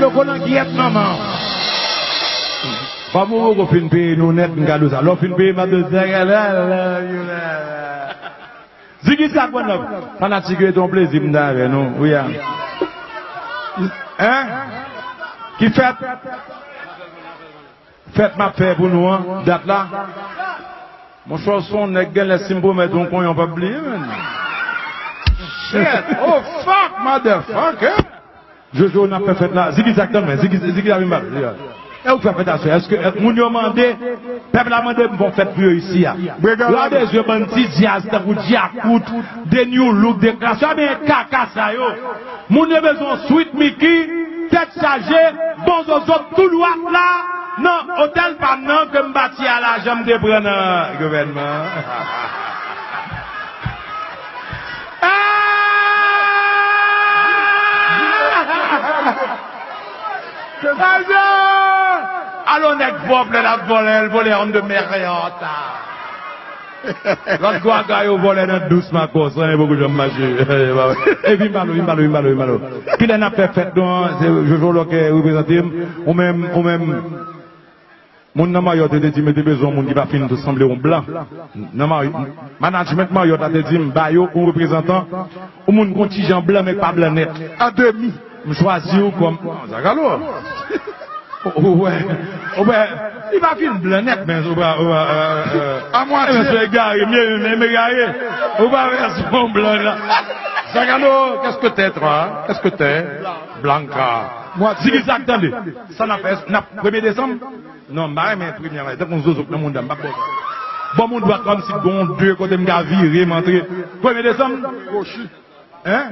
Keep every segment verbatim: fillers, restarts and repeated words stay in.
Yo kolangyèt manman. Fò m ou poko fin peye nou nèt, m ka di w sa. Lè w fin peye, m ap di w, "Ziggy, sa konn nan." Fanatik yo, se yon plezi m ta avè nou. Wi a. Hein? Ki fèt? Fèt m ap fè pou nou an, dat la. Monchè, w se yon nèg, genlè si m pwomèt yon konyon, w p ap bliye, menn. Shit! Oh, fuck, motherfucker! Jojo, n ap fè fèt la. Ziggy Zack, tann mwen. Ziggy, Ziggy la vin pale. E ou k fè fèt aswè? Èske, èske moun yo mande, pèp la mande m fè yon fèt pou yo isi a? Ou a bezwen bann ti djaz tankou Djakout, de New Look, de Klass, ou a bezwen kaka sa yo. Moun yo bezwen Sweet Micky, tèt chaje, bon zozo tou dwat la, nan otèl pa m nan ke m bati a lajan m te pran nan gouvènman. Ah! Alò nèg pwòp lè l ap vòlè, l vòlè on de mèryòt. Lòt gwaga yo vòlè nan dous makòs, anyen poko janm mache. E vin pale, vin pale, vin pale, vin pale. Kilè n ap fè fèt nou an, se Jojo Lòkè reprezante m, ou menm, ou menm. Moun nan Mayòt yo te di m yo te bezwen yon moun ki pa fin sanble yon blan. Nan May-, management Mayòt la te di m, ba yo yon reprezantan, yon moun ki yon ti jan blan, men k pa blan nèt. A demi. M chwazi w kòm, non, Zagalo. Ou wè, ou wè, li pa fin blan nèt, men ou pa, ou pa, euh, euh, a mwatye. Mesye egare, m ye, m egare. Ou pa vè son blan la. Zagalo, qu'est-ce que t'es, toi? Qu'est-ce que t'es? Blanca. Mwatye. Ziggy Zack, tande. Sa n ap fè, n ap premye desanm? Non, m pa renmen premye a, tankou yon zozo k nan mouda m, m p ap bò. Bon, moun dwat kòmsi gon de kote m ka vire, m antre. Premye desanm? Hein?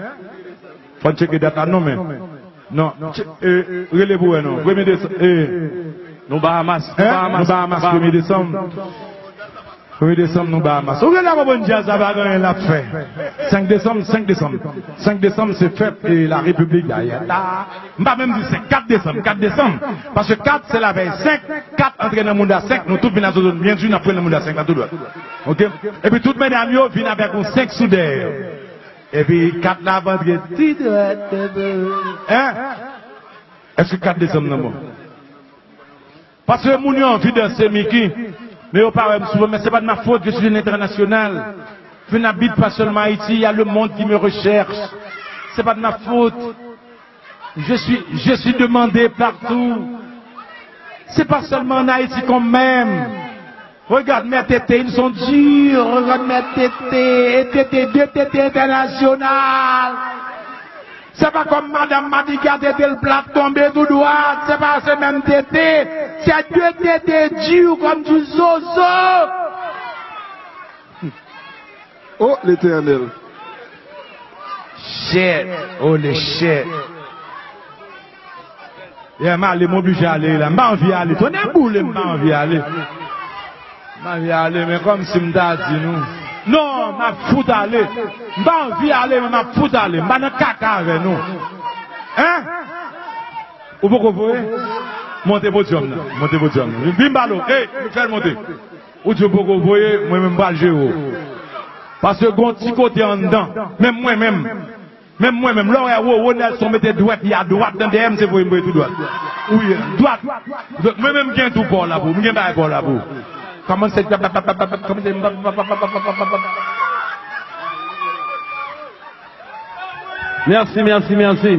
Fò n tcheke dat la non, men. Non, tche-, e, rele pou wè non. Premye desanm, e. Nou Bahamas, nou Hein? Bahamas, Nou Bahamas, Bahamas. Premye desanm. Premye desanm, nou Bahamas. Ou gen la, bon, djaz la pa gen anyen l ap fè. Senk desanm, senk desanm. Senk desanm, se fèt, e, la Repiblik dayè. M pa menm di senk, kat desanm, kat desanm. Paske kat, se lavèy senk, kat antre nan mouda senk, nou tout vin a zòzòn byen di, n ap pran nan mouda senk la tou dwat. Oke? Epi tout medam yo vin avèk yon senk sou dèyè yo. Epi kat la ap antre tou dwat. Hein? Èske kat desanm nan bon? Paske moun yo anvi danse Mickey, men yo pa wè m souvan, men se pa de ma faute, je suis un international. Je n'habite pas seulement Haïti, il y a le monde qui me recherche. C'est pas de ma faute. Je suis, je suis demandé partout. C'est pas seulement en Haïti qu'on m'aime. Regarde mes tétés, ils sont durs. Regarde mes tétés, et tétés, deux tétés internationales. Se pa kòm madanm Madiga tete l plat tonbe tou dwat, se pa se menm tete, se de tete di kòm di zozo. Oh, Letènèl. Shit, holy shit. Yeah, m ale, m oblije ale la. M pa anvi ale. Tonnè boule, m pa anvi ale. M anvi ale, men kòmsi m ta di nou. Non, m ap fout ale. M pa anvi ale, men m ap fout ale. M pa nan kaka avè nou. Hein? Ou poko voye? Monte podyòm nan. Monte podyòm nan. Vin balo. Ey, fè l monte. Ou di w poko voye, mwen menm m pral jere w. Paske gon ti kote anndan. Menm mwen menm. Menm mwen menm, lè w wè Roro Nelson mete dwèt li a dwat nan dèyè m, se voye m voye tou dwat. Wi, dwat. Mwen menm m gen tou pa w la pou ou, m gen bagay pa w la pou ou. Kòmanse, kòmanse. Mèsi, mèsi, mèsi.